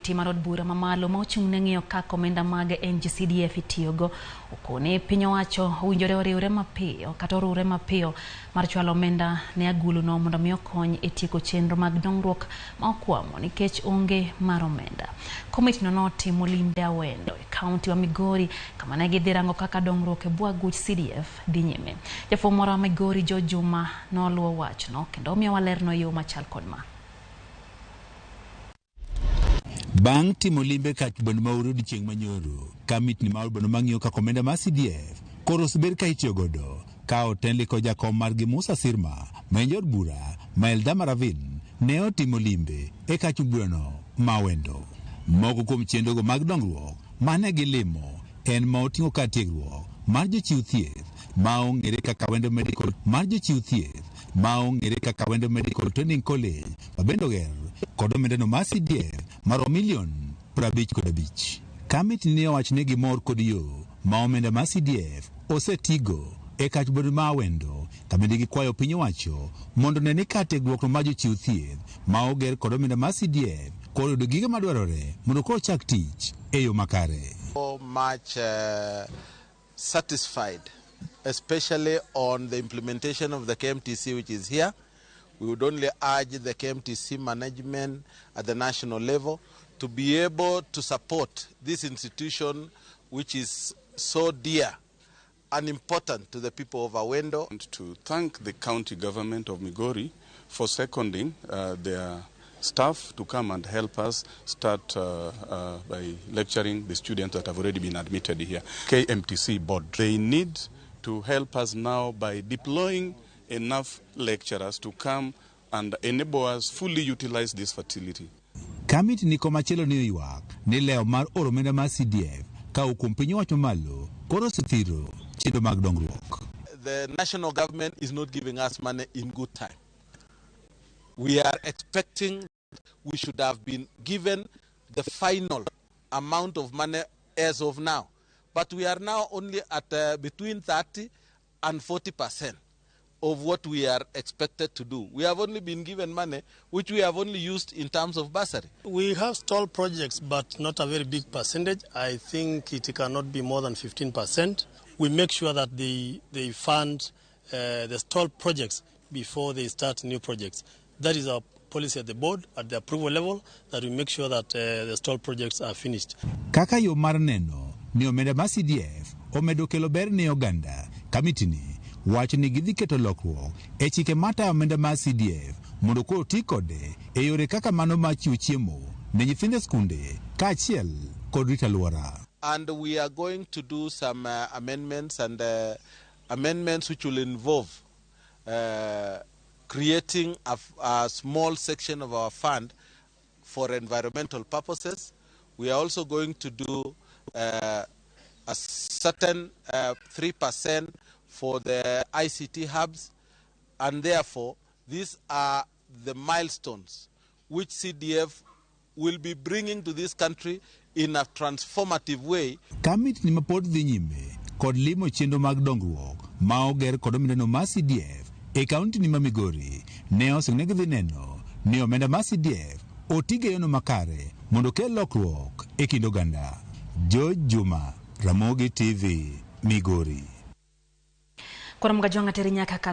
Komiti mar od bura mamalo ma ochung' ne ng'iyo kaka omenda mag NGCDF itiyogo okone piny owacho owinjore oriwre mapiyo kata oriwre mapiyo mar chwalo omenda ne aguluno mondo mi okony e tieko chenro mag dongruok ma okwamo nikech onge mar omenda. Komitino notimo limbe Awendo e kaunti ma Migori kama ne gidhi rango kaka dongruok e bwo aguch CDF dhi nyime. Jafwambo moro ma Migori George Juma noluwo wachno kendo omiyowa lerno e yo machal kod ma. Bang' timo limbe kach bondo ma uru odiechieng' manyoro, kamitni ma od bondo mang'iyo kaka omenda mar CDF koro osebed ka itiyo godo ka otenli kod jakom margi Musa Sirma ma en jaod bura ma Eldama Ravine ne otimo limbe e kach burano ma Awendo. Moko kuom chenrogo mag dongruok mane gilimo en ma oting'o kar tiegruok mar jochiw thieth ma ong'ere kaka Awendo Medical mar jochiw thieth ma ong'ere kaka Awendo Medical Training College ma bende oger kod omendano mar CDF maromo milion 55. Kamiti ne owacho ni gimor kod yo ma omenda mar CDF osetigo e kach bodo ma Awendo ka bende gikwayo piny owacho mondo one ni kar tiegruokno mar jochiw thieth ma oger kod omenda mar CDF koro oyudo gige madwarore mondo koro ochak tich e yo makare. So much satisfied, especially on the implementation of the KMTC, which is here. We would only urge the KMTC management at the national level to be able to support this institution, which is so dear and important to the people of Awendo. And to thank the county government of Migori for seconding their staff to come and help us start by lecturing the students that have already been admitted here. KMTC board, they need to help us now by deploying enough lecturers to come and enable us fully utilize this facility. Kamiti ni komachielo ne oywak ni lewo mar oro omenda mar CDF ka kuom piny owacho malo koro osethiro chenro mag dongruok. The national government is not giving us money in good time. We are expecting we should have been given the final amount of money as of now. But we are now only at between 30 and 40% of what we are expected to do. We have only been given money which we have only used in terms of bursary. We have stalled projects, but not a very big percentage. I think it cannot be more than 15%. We make sure that they fund the stalled projects before they start new projects. That is our policy at the board, at the approval level, that we make sure that the stalled projects are finished. Kaka yo mar neno ni omenda mar CDF omedo kelo ber ne oganda, kamitini wacho ni gidhi keto lokruok e chike matayo omenda mar CDF mondo koro ti kode e yore kaka mano mar chiwo chiemo ne nyithindo e skunde kaachiel kod rito alwora. And we are going to do some amendments and amendments which will involve creating a small section of our fund for environmental purposes. We are also going to do a certain 3% for the ICT hubs, and therefore these are the milestones which CDF will be bringing to this country in a transformative way. Kamiti ma pod dhi nyime kod limo chenro mag dongruok ma oger kod omendano mar CDF e kaunti ni ma Migori ne osingo ni gidhi neno ni omenda mar CDF otigo e yono makare mondo okel lokruok e kind oganda. George Juma, Ramogi TV, Migori. Koro mga jwang'a teri nyaka ka